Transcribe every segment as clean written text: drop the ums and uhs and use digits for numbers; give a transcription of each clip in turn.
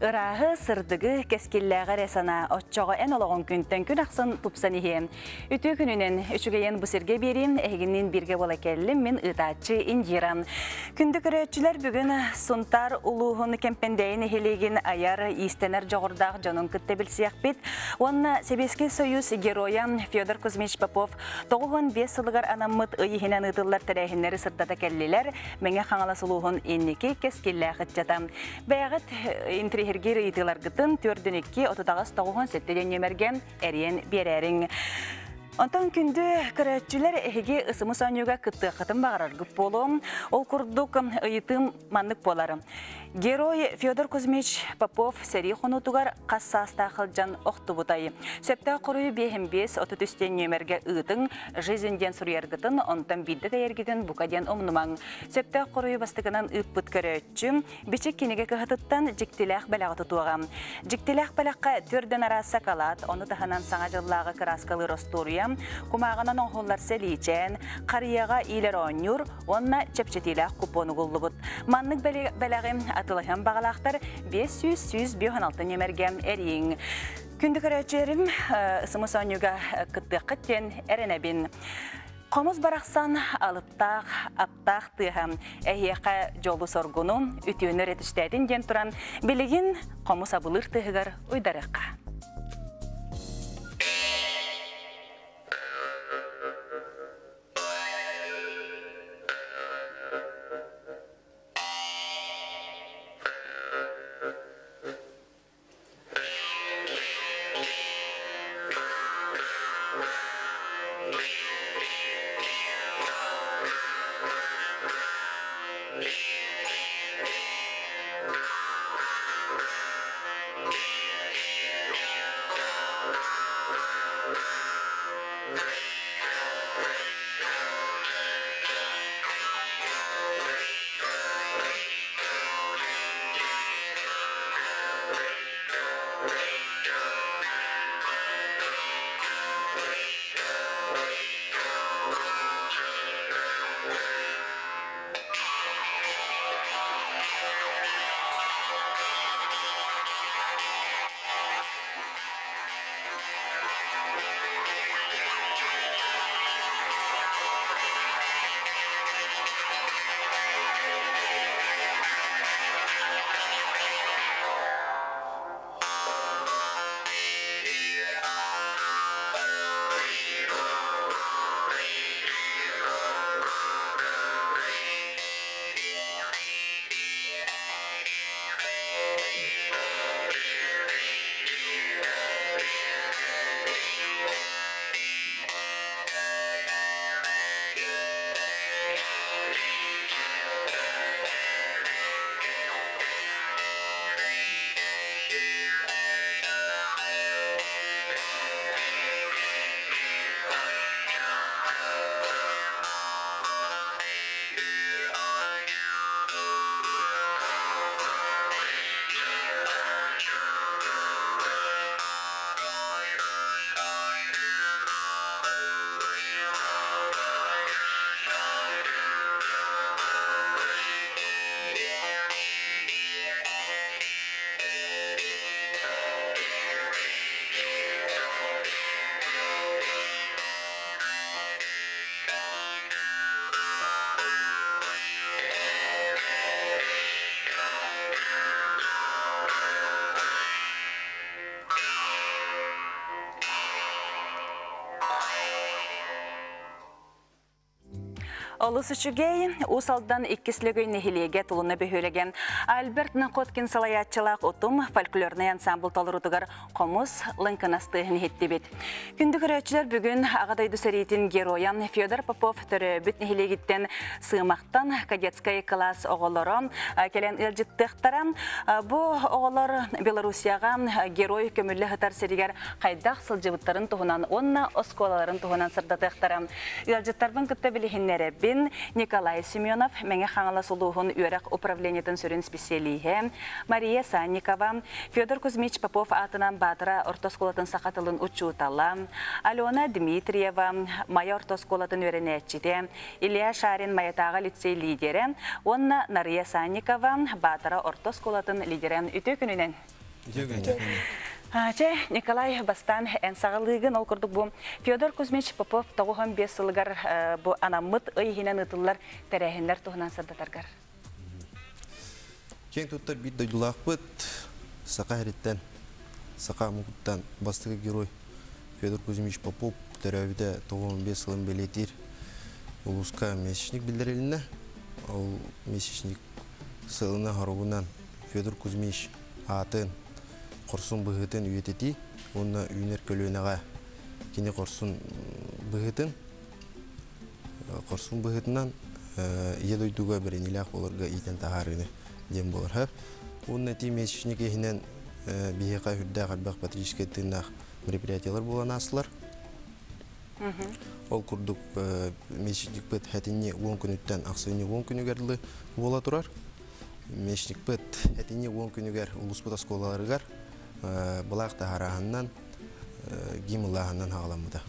Ырааһы, сырдыгы, кэскиллээҕи эрэ санаа, оччоҕо эн олоҕуҥ күнтэн күн ахсын тупсан иһиэ. Үтүө күнүнэн, үчүгэйин бу сиргэ биэриим, эһигинниин бииргэ буола кэллим, мин ыытааччы Индира. Күндү көрөөччүлэр, бүгүн Сунтаар улууһун Кэмпэндээйи нэһилиэгин айар, иистэнэр дьоҕурдаах дьонун кытта билсиэхпит. Уонна Сэбиэскэй Союз геройа Федор Кузьмич Попов 95 сылыгар анаммыт ый иһинэн ыытыллар тэрээһиннэри сырдата кэллилэр. Мэҥэ Хаҥалас улууһун инники кэскиллээх ыччата. Бэйэҕит интриэһиргиир ыйытыыларгытын төрдүн 2 38 97 диэн нүөмэргэ эрийэн биэрээриҥ. Онтон күндү көрөөччүлэр эһиги ысымыс оонньууга кыттыаххытын баҕараргыт буолуо. Ол курдук ыйытыым маннык буолар. Герой Федор Кузьмич Попов сэрии хонуутугар хас саастаах сылдьан охтубутай? Сөптөөх хоруйу биэһин биэс отут үс диэн нүөмэргэ ыытыҥ, «Жизнь» диэн суруйаргытын, онтон биирдэ тэйэргитин бука диэн умнумаҥ. Сөптөөх хоруйу бастакынан ыыппыт көрөөччү Бичик кинигэ кыһатыттан дьиктилээх бэлэҕи тутуоҕа. Дьиктилээх бэлэххэ төрдөн араас сакалаат, ону таһынан Саҥа дьыллааҕы кырааскалыыр остуоруйа, кумааҕынан оҥоһуллар сэлиичээн, харыйаҕа иилэр оонньуур уонна чэпчэтиилээх купон угуллубут. Маннык бэлэҕи атыылаһыан баҕалаахтар 500 156 нүөмэргэ эрийиҥ. Күндү көрөөччүлэрим, ысымыс оонньууга кыттыаххыт диэн эрэнэбин. Хомус барахсан алыптаах, аптаах тыаһа эһиэхэ дьолу-соргуну, үтүөнү эрэ түстээтин диэн туран, билигин хомус абылыыр тыаһыгар уйдарыахха. Олус үчүгэй, Уус Алдан иккис Лөгөй нэһилиэгэ Тулуна бөһүөлэгэ Альберт Находкин салайааччылаах Утум фольклорнай ансамбл толорутугар хомус лыҥкынас тыаһын иһиттибит. Күндү көрөөччүлэр бүгүн Аҕа дойду сэриитин геройа Федор Попов төрөөбүт нэһилиэгиттэн Сыымахтан кадетскай кылаас оҕолоро кэлэн ыалдьыттыахтара. Бу оҕолор Белоруссияҕа герой көмүллэ сытар сиригэр хайдах сылдьыбыттарын туһунан уонна оскуолаларын туһунан сырдатыахтара. Ыалдьыттарбын кытта билиһиннэрэбин Николай Семенов, Мэҥэ Хаҥалас улууһун үөрэх управлениетын сүрүн специалиһэ, Мария Санникова, Федор Кузьмич Попов аатынан Баатара орто оскуолатын саха тылын учуутала, Алена Дмитриева, Майа орто оскуолатын үөрэнээччитэ, Илья Шарин Майатааҕы лицей лидерэ уонна Нарыйа Санникова, Баатара орто оскуолатын лидерэ. Үтүө күнүнэн! Үтүө күнүнэн. Чэ, Николай, бастаан эн саҕалыыгын. Ол курдук бу Федор Кузьмич Попов 95 сылыгар бу анаммыт ый иһинэн ыытыллар тэрээһиннэр туһунан сырдатаргар. Киэҥ туттар биир дойдулаахпыт Саха сириттэн, саха омугуттан бастакы герой Федор Кузьмич Попов төрөөбүтэ 95 сылын бэлиэтиир улууска месячник биллэрилиннэ. Ол месячник сыалынан-соругунан Федор Кузьмич аатын, хорсун быһыытын үйэтитии уонна үүнэр көлүөнэҕэ кини хорсун быһыытын хорсун быһыытынан Ийэ дойдуга бэриниилээх буоларга иитэн таһаарыыны диэн буолар. Уонна ити месячник иһинэн биһиэхэ үрдээх элбэх патриотическай тыыннаах мероприятиелар буолан аастылар. Ол курдук месячникпыт хэтинньи 10 күнүттэн ахсынньы 10 күнүгэр дылы буола турар. Месячникпыт хэтинньи 10 күнүгэр улууспут оскуолаларыгар былаах таһаарааһынынан гимн ылааһынынан хаҕаламмыта.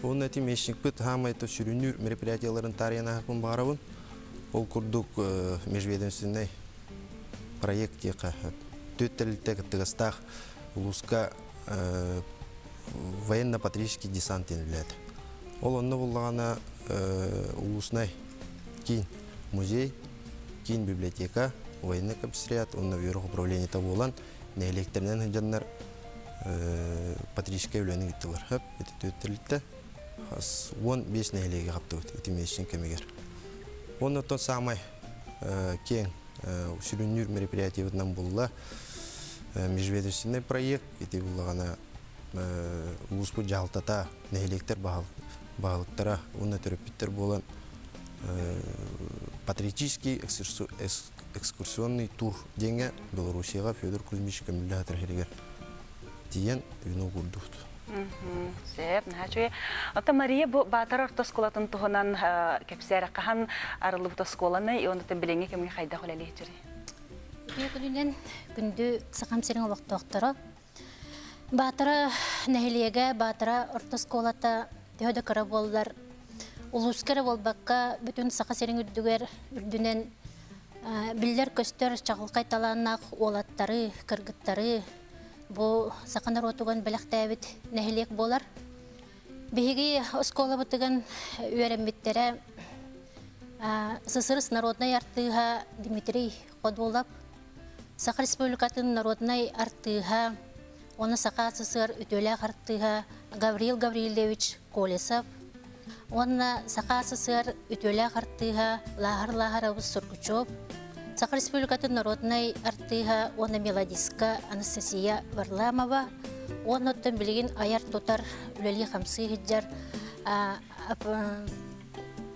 Уонна ити месячникпыт хаамай сүрүннүүр мероприятиеларын таарыйан ааһыахпын баҕарабын. Ол курдук межведомственнай проект диэххэ түөрт тэрилтэ кыттыгастаах улууска военно-патриотический десант диэн үлэлээтэ. Ол онно буллаҕына улуснай киин музей, киин библиотека, военный комиссариат уонна үөрэх управлениета буолан нэһилиэктэринэн сылдьаннар патриотическай үлэни ыыттылар. Хөп, ити түөттэрилтэ хас 15 нэһилиэги хаптыбыт ити месячник кэмигэр. Уонна оттон саамай киэҥ сүрүннүүр мероприятиебытынан булла межведомственный проект ити буллаҕына улууспут дьаһалтата, нэһилиэктэр баһылыктара уонна төрөппүттэр буолан патриотический экскурсионный тур диэҥҥэ Белоруссияҕа Федор Кузьмич көмүллэ сытар сиригэр тиийэн вино куурдубут. Сөп, наһаа үчүгэй. Оттон Мария бу Баатар орто оскуолатын туһунан кэпсээр хаһан арыллыбыт оскуоланы, онтон билиҥҥи кэмҥэ хайдах үлэлиир? Үтүө күнүнэн күндү Сахам сирин олохтоохторо. Баатара нэһилиэгэ, Баатара орто оскуолата төһө да кыра буоллар, улууска эрэ буолбакка, бүтүн Саха сирин үрдүгэр үрдүнэн биллэр-көстөр чаҕылхай талааннаах уолаттары, кыргыттары бу саха норуотугар бэлэхтээбит нэһилиэк буолар. Биһиги оскуолабытыгар үөрэммиттэрэ СССР народнай артыыһа Дмитрий Ходулов, Саха Республикатын народнай артыыһа, уонна Саха СССР үтүөлээх артыыһа Гаврил Гаврильевич Колесов уонна Саха СССР үтүөлээх артыыһа Лааһар Лааһарабыс Сургучев, Саха Республикатын народнай артыыһа уонна мелодистка Анастасия Варламова уонна оттон билигин айар-тутар, үлэлии-хамсыы сылдьар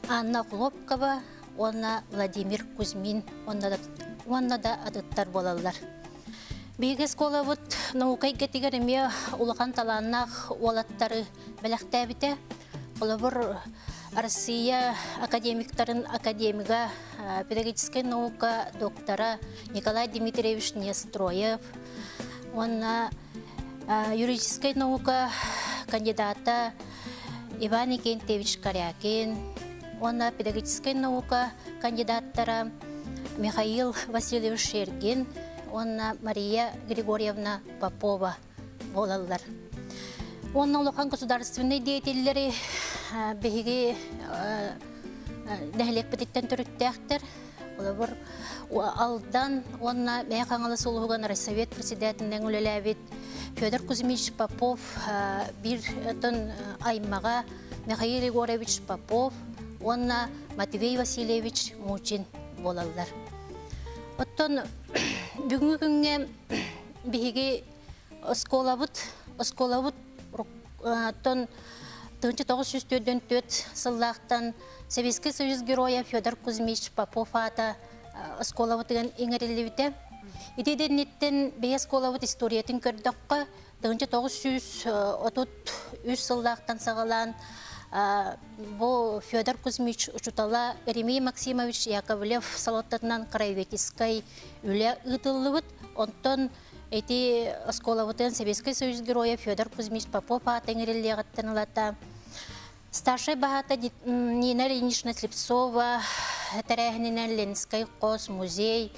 Анна Охлопкова уонна Владимир Кузьмин уонна да атыттар буолаллар. Биһиги оскуолабыт наука эйгэтигэр эмиэ улахан талааннаах уолаттары бэлэхтээбитэ. Холобур, Россия академиктарын академига, педагогическай наука доктора Николай Дмитриевич Нестроев уонна юридическай наука кандидата Иван Викентьевич Корякин уонна педагогическай наука кандидаттара Михаил Васильевич Шергин уонна Мария Григорьевна Попова буолаллар. Уонна улахан государственнай деятеллэри биһиги нэһилиэкпититтэн төрүттээхтэр. Холобур, Алдан уонна Мэйэ Хаҥалас улууһугар Райсовет председателинэн үлэлээбит Федор Кузьмич Попов биир аймаҕа Михаил Егорович Попов уонна Матвей Васильевич Мучин буолаллар. Оттон бүгүҥҥү күҥҥэ биһиги оскуолабыт оскуолабыт оттон 1944 сыллаахтан Советский Союз Героя Федор Кузьмич Попов аата оскуолабытыгар иҥэриллибитэ. Ити инниттэн бэйэ оскуолабыт историятын көрдөххө, 1933 сыллаахтан саҕалаан бу Федор Кузьмич учутала Еремей Максимович Яковлев салалтатынан краеведческай үлэ ыытыллыбыт. Онтон ити оскуолабытын Советский Союз Героя Федор Кузьмич Попов аата иҥэриллиэҕиттэн ылата Старшай баһаата Нина Ильинична Слепцова тэрээһининэн Ленинскэй хос музей.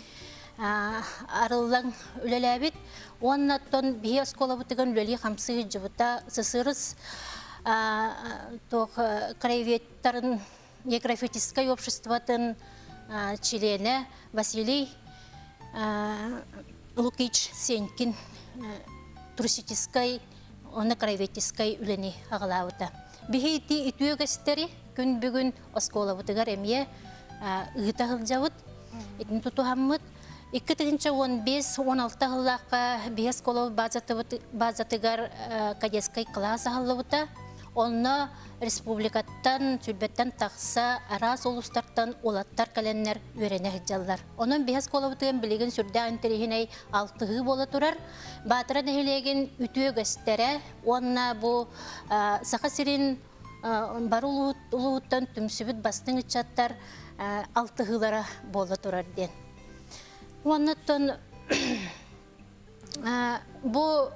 арыллан үлэлээбит. Уонна оттон биһи оскуолабытыгар үлэлии хамсыы сылдьыбыта СССР туох краеведтарын географическай обществотын чилиэнэ Василий Лукич Сенькин туристическай уонна краеведческай үлэни аҕалаабыта. Биһи ити үтүө үгэстэри күн бүгүн оскуолабытыгар эмиэ ыыта сылдьабыт. Итини тутуһаммыт. 2015-16 сыллаахха биһи оскуола базатыгар кадетскай класс аһыллыбыта. Онно республикаттан, сүлбэттэн тахса араас улуустартан уолаттар кэлэннэр үөрэнэ сылдьаллар. Онон биһи оскуолабытыгар билигин сүрдээх интэриэһинэй алтыһыы буола турар. Баатара нэһилиэгин үтүө үгэстэрэ уонна бу Саха сирин бары улууһуттан түмсүбүт бастыҥ ыччаттар алтыһыылара буола турар диэн. Уоннаттан бу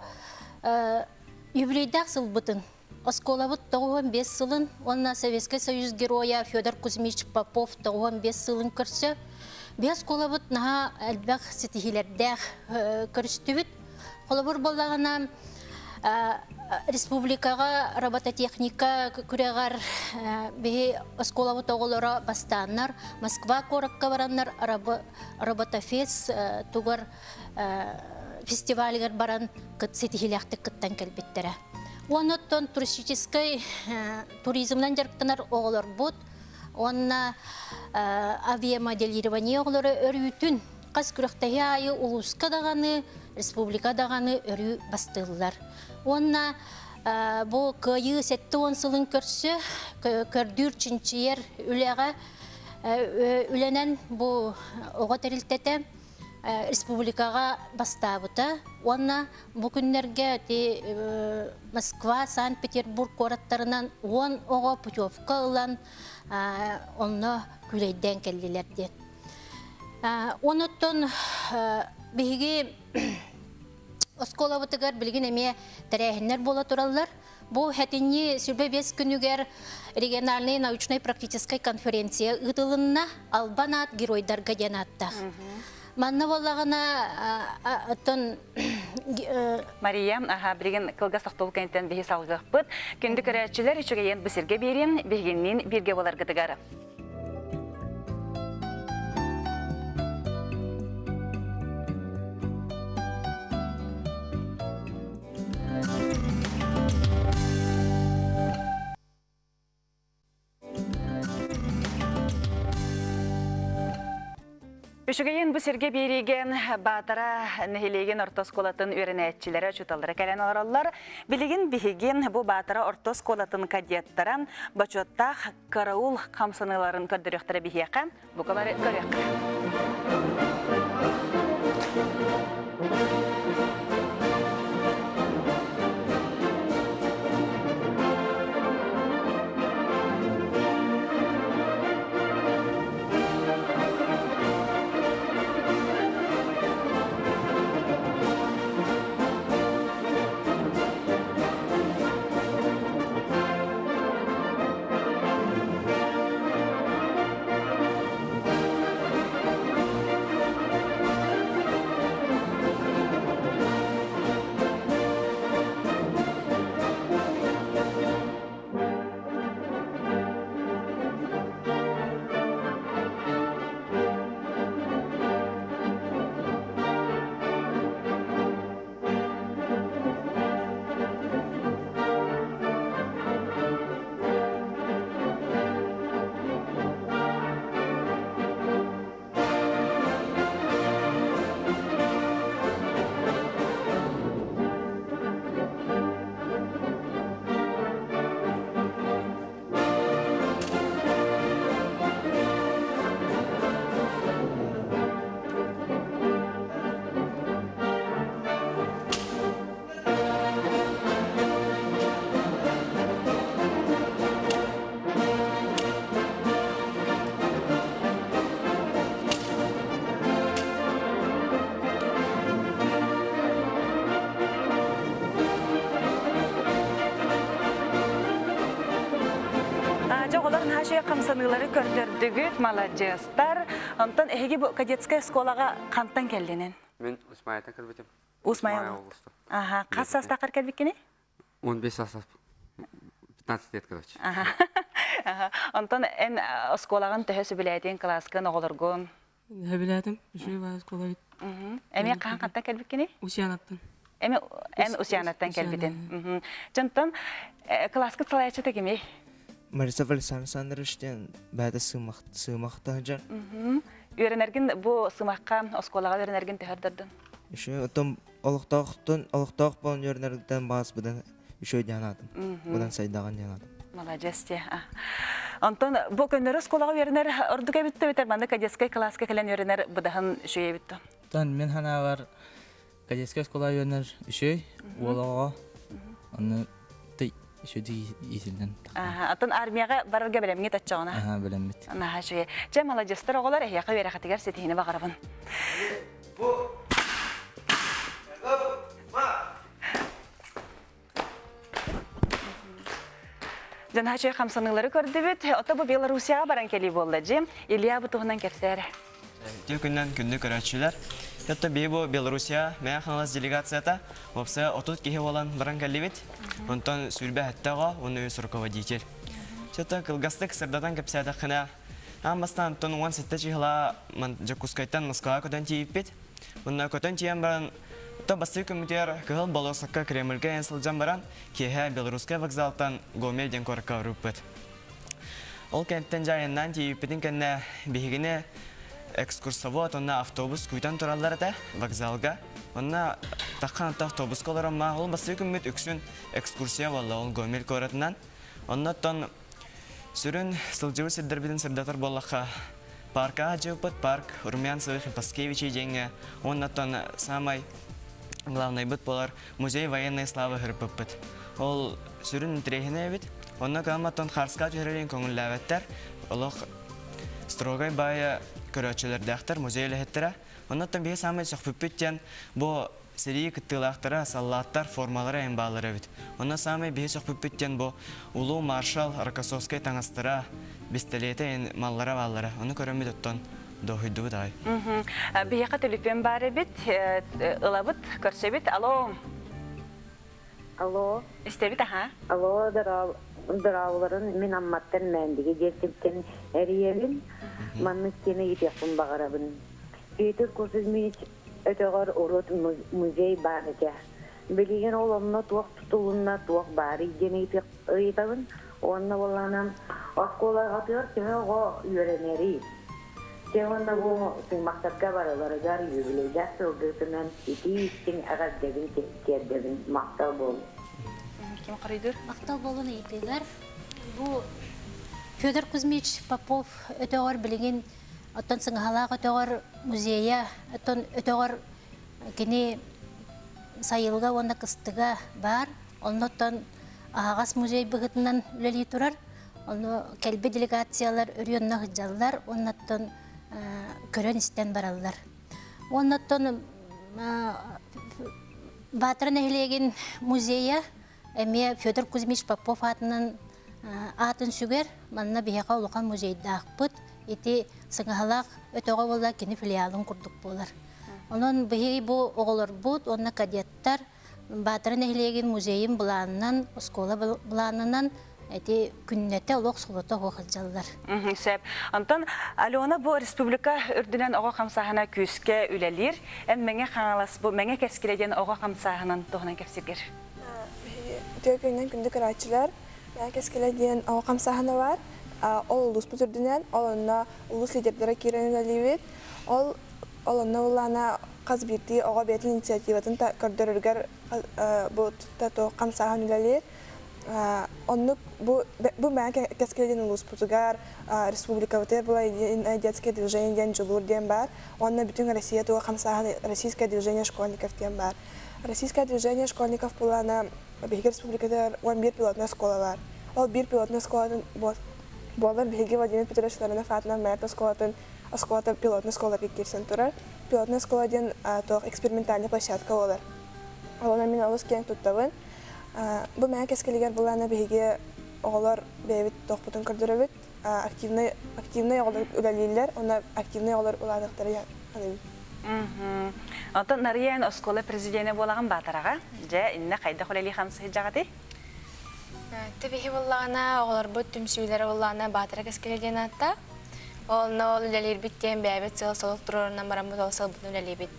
юбилейдаах сылбытын оскуолабыт 95 сылын уонна Советскай Союз геройа Федор Кузьмич Попов 95 сылын көрсө биһи оскуолабыт наһаа элбэх ситиһиилэрдээх көрүстүбүт. Холобур буоллаҕына республикаҕа робототехника күрэҕэр биһи оскуолабыт оҕолоро бастааннар Москва куоракка бараннар роботофест тугар фестивалыгар баран ситиһиилээхтик кыттан кэлбиттэрэ. Уонна оттон туристическай туризмынан дьарыктанар оҕолорбут уонна авиамоделирование оҕолоро өрүүтүн хас күрэхтэһии аайы улууска даҕаны, республика даҕаны өрүү бастыыллар. Уонна бу Кыайыы 70 сылын көрсө көрдүүр чинчийэр үлэҕэ үлэнэн бу оҕо тэрилтэтэ республикаҕа бастаабыта уонна бу күннэргэ ити Москва, Санкт-Петербург куораттарынан 10 оҕо путевка ылан онно күүлэйдээн кэллилэр диэн. Онуттан биһиги оскуолабытыгар билигин эмиэ тэрээһиннэр буола тураллар. Бу хэтинньи 25 күнүгэр региональный научнай-практическай конференция ыытылынна Албан аат геройдарга диэн ааттаах. Манна буоллаҕына оттон Мария, аха, билигин кылгас тохтобул кэнниттэн биһи салгыахпыт. Күндү көрөөччүлэр, үчүгэйин бу сиргэ биэриэн, биһигинниин бииргэ буоларгытыгар. Үчүгэйин бу сиргэ биэриигэ Баатара нэһилиэгин орто оскуолатын үөрэнээччилэрэ, учууталлара кэлэн олороллор. Билигин биһигин бу Баатара орто оскуолатын кадеттара бочуоттаах караул хамсаныыларын көрдөрүөхтэрэ биһиэхэ. Бука бары көрүөххэ. Дьоҕолор наһаа үчүгэй хамсаныылары көрдөрдүгүт, маладьыастар. Онтон эһиги бу кадетскай оскуолаҕа хантан кэллинин? Мин Усмаятан кэлбитим. Усмая улуустан. Аха, хас саастааххар кэлбиккиний? 15 саас 15 лет, короче. Аха. Онтон эн оскуолаҕын төһө сөбүлээтиҥ, кылааскын, оҕолоргун? Сөбүлээтим. Үчүгэй баар оскуола эбит. Эмиэ хаһан хантан кэлбиккиний? Усианаттан. Эми эн Усианаттан кэлбитин. Дьонтон кылааскыт салайааччыта кимий? Марисов Александр Александрович диэн бэйэтэ сыымахта сылдьар. Үөрэнэргин бу сымахха оскуолаҕа үөрэнэргин төһө ордордун? Еще оттон олохтоохтон олохтоох буолан үөрэнэргиттэн баҕаспытын үчүгэй диэн аатым. Будан сайдаҕын диэн аатым. Маладьыас дии. Онтон бу көннөрү оскуолаҕа үөрэнэр ордук эбит да эбэтэр манна кадетскай кылааска кэлэн үөрэнэр быдаһын үчүгэй эбит дуо? Оттон мин санаабар кадетскай оскуола үөрэнэр үчүгэй уол оҕоҕо онно ты үчүгэй иитиллэн Атын армияҕа барарга бэлэмҥит оччоҕуна? Аха, бэлэммит. Наһаа үчүгэй. Чэ, маладьыастар оҕолор, эһиэхэ үөрэххитигэр ситиһиини баҕарабын. Бу Дьанаачай хамсаныылары көрдүбүт. Ото бу Белоруссияҕа баран кэлии буолла дьи. Илья бу туһунан кэпсээрэ. Үтүө күннэн күндү көрөөччүлэр. Өттө биһи бу Белоруссия Мэҥэ Хаҥалас делегацията уопсайа 30 киһи буолан баран кэллибит. Онтон сүүрбэ сэттэ оҕо уонна үс руководитель. Чөтө кылгастык сырдатан кэпсээтэххинэ, аан бастаан оттон 17 чыһыла Дьокуускайтан Москваҕа көтөн тиийбиппит. Онно көтөн тиийэн баран, оттон бастакы күммүтүгэр Кыһыл болуоссакка Кремльгэ эн сылдьан баран, киэһэ Белорусскай вокзалтан Гомель диэн куоракка барбыппыт. Ол кэнниттэн дьэ айаннаан тиийбиппитин кэннэ биһигини экскурсовод уонна автобус күүтэн тураллар этэ вокзалга. Онно таххан атта автобуска олоромма, ол бастакы күммүт үксүн экскурсия буолла ол Гомель куоратынан. Онно оттон Сүрүн сылдьыбыт сирдэрбитин сырдатар буоллахха, парка сылдьыбыппыт, парк Румянцевых и Паскевичей диэҥҥэ уонна оттон саамай главнайбыт буолар музей военной славы сырыппыппыт. Ол сүрүн интэриэһинэй эбит. Онно кыамматтан харска түһэрэрин көҥүллээбэттэр. Олох строгай баайа көрөөччүлэрдээхтэр, музей үлэһиттэрэ. Оннуттан биһи саамай сөхпүппүт диэн бу Сэрии кыттыылаахтара, саллааттар формалара эн бааллар эбит. Онно саамай биһи сөхпүппүт диэн бу улуу маршал Рокоссовскай таҥастара, бистэлиэтэ эн маллара бааллара. Ону көрөммүт оттон дуоһуйдубут аҕай. Биһиэхэ төлөпүөн баар эбит, ылабыт, көрсөбүт. Алло. Алло. Истэбит аха. Алло, дорооболорун мин Амматтан Мээндиги диэттиттэн эрийэбин. Маннык диэн ыйытыахпын баҕарабын. Петр Кузьмич өтөҕөр урут музей баар этэ. Билигин ол онно туох тутулунна, туох баарый диэн ыйытабын. Уонна буоллаҕына оскуолаҕытыгар төһө оҕо үөрэнэрий? Дьэ уонна бу сыҥмахтарга барыларыгар юбилейдаах сылгытынан итии-истиҥ эҕэрдэбин тиэрдэбин. Махтал буолун. Ким хоруйдуур? Махтал буолун ыйытыыгар. Бу Федор Кузьмич Попов өтөҕөр билигин Оттон Сыҥаһалаах өтөҕөр музейа, оттон өтөҕөр кини сайылыга уонна кыстыга баар. Оннуттан аһаҕас музей быһыытынан үлэлии турар. Ону кэлбит делегациялар өрүү онно сылдьаллар, уоннаттан көрөн-истэн бараллар. Уоннаттан Баатара нэһилиэгин музейа Эмиэ Федор Кузьмич Попов аатынан аатын сүгэр. Манна биһиэхэ улахан музейдаахпыт. Ити Сыҥаһалаах өтөҕө буолла кини филиалын курдук буолар. Онон биһиги бу оҕолорбут уонна кадеттар Баатара нэһилиэгин музейын былаанынан, оскуола былаанынан эти күннэтэ олох солото суох сылдьаллар. Сөп. Онтон Алена бу республика үрдүнэн оҕо хамсааһына күүскэ үлэлиир. Эн Мэҥэ Хаҥалас бу Мэҥэ кэскилэ диэн оҕо хамсааһынын туһунан кэпсииргэр. Биһиги үтүө күнүнэн күндү көрөөччүлэр, Мэҥэ кэскилэ диэн оҕо хамсааһына баар. Ол улууспут үрдүнэн, ол онно улуус лидердэрэ киирэн үлэлиибит. Ол ол онно буллаана хас биирдии оҕо бэйэтин инициативатын көрдөрөрүгэр бу хамсааһын үлэлиир. Оннук бу бу Мэҥэ кэскилэ диэн улууспутугар республикабытыгар была единое детское движение диэн дьулуур диэн баар. Уонна бүтүн Россия туга хамсааһын Российское движение школьников диэн баар. Российское движение школьников былаана биһиги республикатыгар 11 пилотнай школа баар. Ол биир пилотнай школатын буолар биһиги Владимир Петрович Ларинов аатынан Майата оскуолатын оскуолата пилотнай школаларга киирсэн турар. Пилотнай школа диэн туох экспериментальный площадка буолар. Онон мин олус киэҥ туттабын. Бу Мэҥэ кэскилигэр былаана биһиги оҕолор бэйэбит туохпутун көрдөрөбүт. Активнай активнай оҕолор үлэлииллэр, уонна активнай оҕолор улаатыахтара саныыбын. Онтон Нарыйа эн оскуола президенэ буолаҕын Баатараҕа. Дьэ, иннэ хайдах үлэлии хамсыһыдьаҕытый? Тэбиһи буллаҕына, оҕолорбут түмсүүлэрэ буллаҕына Баатара кэскилэ диэн ааттаах. Онно ол үлэлиирбит диэн бэйэбит сыал-сорук туруорунан бараммыт ол сылбытын үлэлиибит.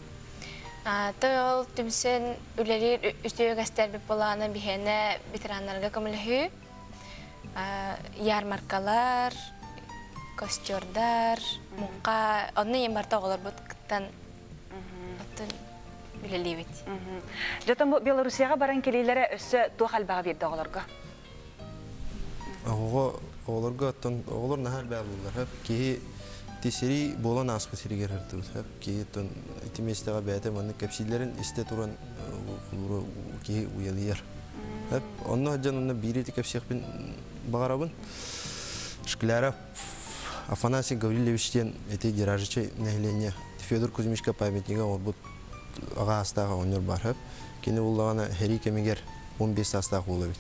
Той ол түмсэн үлэлиир үтүө үгэстэрбит буолаҕына биһиэнэ ветераннарга көмөлөһүү, ярмаркалар, костердар, муҥха, онно ийэм барыта оҕолорбут кыттан оттон үлэлиибит. Дьотон бу Белоруссияҕа баран кэлиилэрэ өссө туох элбэҕи биэрдэ оҕолорго? Оҕоҕо оҕолорго оттон оҕолор наһаа элбэх буоллар. Киһи тисэрии буолан ааспыт сиригэр сырдыбыт. Киһи оттон ити миэстэҕэ бэйэтэ маннык кэпсииллэрин истэ туран киһи уйадыйар. Онно сылдьан онно биири кэпсиэхпин баҕарабын. Шкляров Афанасий Гаврильевич диэн ити Деражичай нэһилиэнньэ Федор Кузьмичка памятнига оҥорбут аҕа аастаах оҕонньор баар. Кини буллаҕына сэрии кэмигэр 15 саастаах уол эбит.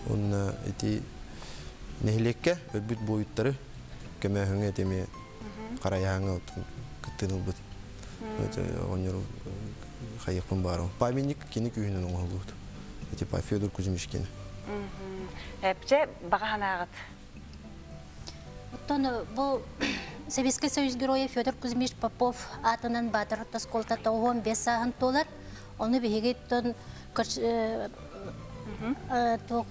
Уонна ити нэһилиэккэ өлбүт буойуттары көмөөһүҥҥэ ити эмиэ харайааҥҥа кыттыыны ылбыт. Оҕонньору хайыахпын баарым. Памятник кини күүһүнэн оҥоһуллубут. Ити Федор Кузьмич кини. Эпчэ баҕа санааҕыт? Оттон бу Советский Союз геройа Федор Кузьмич Попов аатынан Баатыр орто оскуолата 95 сааһын туолар. Ону биһиги туох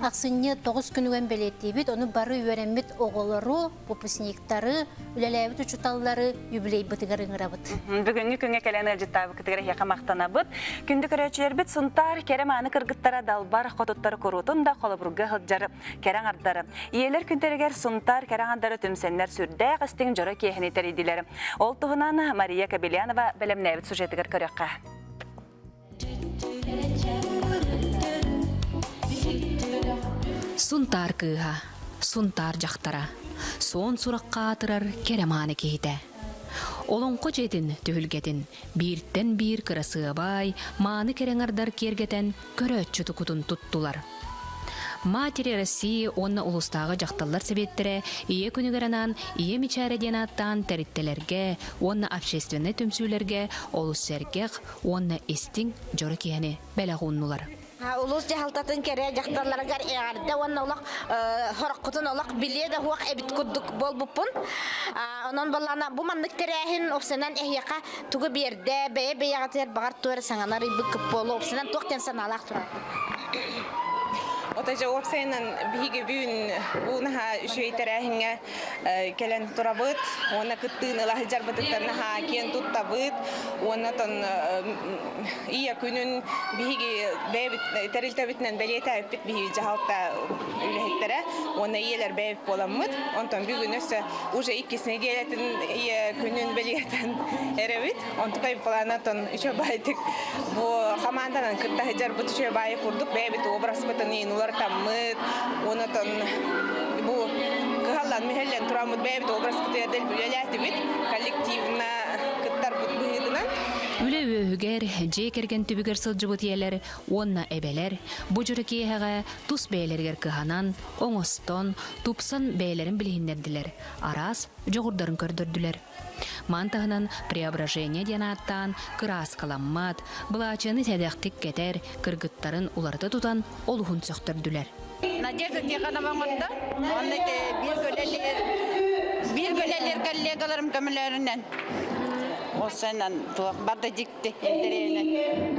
Ахсынньы 9 күнүгэн бэлиэтиибит, ону бары үөрэммит оҕолору, выпускниктары, үлэлээбит учууталлары юбилейбытыгар ыҥырабыт. Бүгүҥҥү күҥҥэ кэлэн ыалдьыттаабыкытыгар эһиэхэ махтанабыт. Күндү көрөөччүлэрбит Сунтаар кэрэ мааны кыргыттара далбар хотуттары куруутун да холобурга сылдьар кэрэ аҥардары. Ийэлэр күнтэригэр Сунтаар кэрэ аҥардары түмсэннэр сүрдээх истиҥ дьоро киэһэни тэрийдилэр. Ол туһунан Мария Кобельянова бэлэмнээбит сюжетыгар көрүөххэ. Сунтаар кыыһа, Сунтаар дьахтара, суон сурахха аатырар кэрэ мааны киһитэ. Олоҥхо дьиэтин түһүлгэтин бииртэн биир кырасыабай, мааны кэрэҥардар киэргэтэн көрөөччү тукутун туттулар. Матери России уонна улуустааҕы дьахталлар сэбиэттэрэ Ийэ күнүгэр анаан Ийэ мичээрэ диэн ааттаан тэрилтэлэргэ уонна общественнай түмсүүлэргэ олус сэргэх уонна истиҥ дьоро киэһэни бэлэх ууннулар. Улуус дьаһалтатын кэрэ дьахталларыгар эҕэрдэ уонна олох хороххутун олох билиэ да суох эбит курдук буолбуппун. Онон буоллаҕына бу маннык тэрээһин упсанан эһиэхэ тугу биэрдэ, бэйэ бэйэҕитигэр баҕар туох эрэ саҥаны арыйбыт буолуо, упсанан туох диэн санаалаах турар? Отожа уопсайынан биһиги бүгүн бу наһаа үчүгэй тэрээһиҥҥэ кэлэн турабыт уонна кыттыыны ыла сылдьарбытыттан наһаа киэн туттабыт уонна тон ийэ күнүн биһиги бэйэбит тэрилтэбитинэн бэлиэтээбиппит биһиги дьаһалта үлэһиттэрэ уонна ийэлэр бэйэбит буоламмыт онтон бүгүн өссө уже иккис нэдиэлэтин ийэ күнүн бэлиэтэн эрэбит онтукай планатон үчүгэй баайдык бу команданан кытта сылдьарбыт үчүгэй баайы курдук бэйэбит образпытын иин уларытаммыт онотон бу кыһаллан мүһэллэн тураммыт бэйэбит образпытыгар дэлби үлэлээтибит коллективно кыттарбыт быһыытынан Үлэ үөһүгэр, дьиэ кэргэн түбүгэр сылдьыбыт ийэлэр уонна эбэлэр бу дьоро киэһэҕэ тус бэйэлэригэр кыһанан, оҥостон, тупсан бэйэлэрин билиһиннэрдилэр, араас дьоҕурдарын көрдөрдүлэр. Маны таһынан преображение диэн ааттаан кырааскаламмат, былаачыйаны сэдэхтик кэтэр, кыргыттарын уларыта тутан олуһун сөхтөрдүлэр. Надежда Тихонова оҥордо. Онно биир көлөлөр биир көлөлөр коллегаларым көмөлөрүнэн осенан туох барда дьикти интэриэһинэй.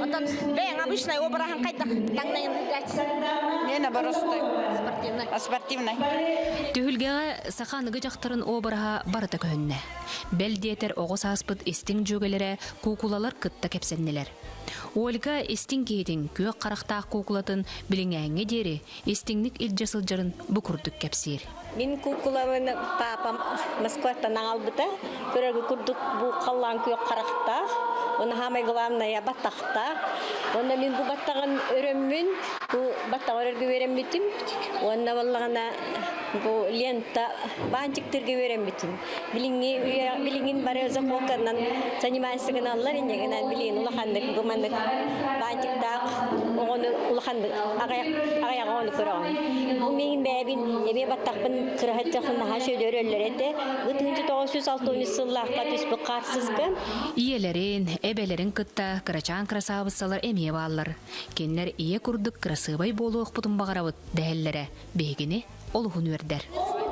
Оттон бэйэҥ обычный обраһын хайдах таҥнайын Мен оборостой. Спортивный. Спортивный. Түһүлгэҕэ саха аныгы дьахтарын обраһа барыта көһүннэ. Бэл диэтэр оҕо сааспыт истиҥ дьүөгэлэрэ куукулалар кытта кэпсэннилэр. Ольга истиҥ киһитин күөх харахтаах куукулатын билиҥээҥҥэ диэри истиҥник илдьэ сылдьарын бу курдук кэпсиир. Мин куукулабын папам Москваттан аҕалбыта. Көрөргө курдук бу халлаан күөх харахтаах. Уонна самое главное баттахтаах. Уонна мин бу баттаҕын өрөммүн. Бу баттаҕар өргө үөрэммитим уонна буоллаҕына бу лента баанчыктырга үөрэммитим. Билиҥҥи билиҥҥин бары заколканан занимайся гыналлар инньэ гынан билигин улаханнык бу маннык баанчыктаах оҕону улаханнык аҕыйах аҕыйах оҕону көрөҕүн. Бу миигин бэйэбин эмиэ баттахпын кыраһаччахын наһаа сөдөрөллөр этэ. Бу 1963 сыллаахха түспүт хаарсыска. Ийэлэрин, эбэлэрин кытта кырачаан кырасаабыссалар эмиэ бааллар. Кинилэр ийэ курдук кырасыабай буолуохпутун баҕарабыт дэһэллэрэ биһигини олуһун үөрдэр.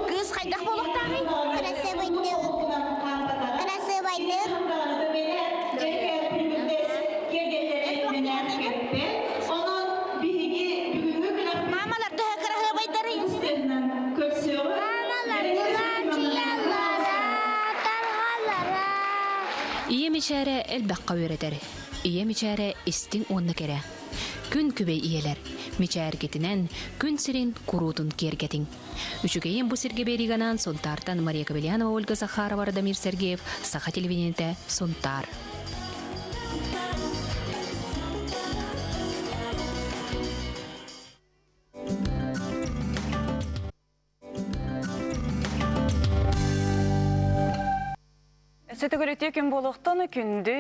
Кыыс хайдах буолуохтааҕый? Кырасыабайдык. Кырасыабайдык. Мамалар төһө кыраһыабайдарый? Мамалар былаачыйалара, тарҕалара. Ийэ мичээрэ элбэххэ үөрэтэр. Ийэ мичээрэ истиҥ уонна кэрэ. Күн күбэй ийэлэр, мичээргитинэн күн сирин куруутун киэргэтиҥ. Үчүгэйин бу сиргэ биэриигэ Сунтаартан Мария Кобельянова, Ольга Захарова, Радомир Сергеев, Саха телевидениетэ, Сунтаар. Сөтөгөрүтүү күн буолуохтун күндү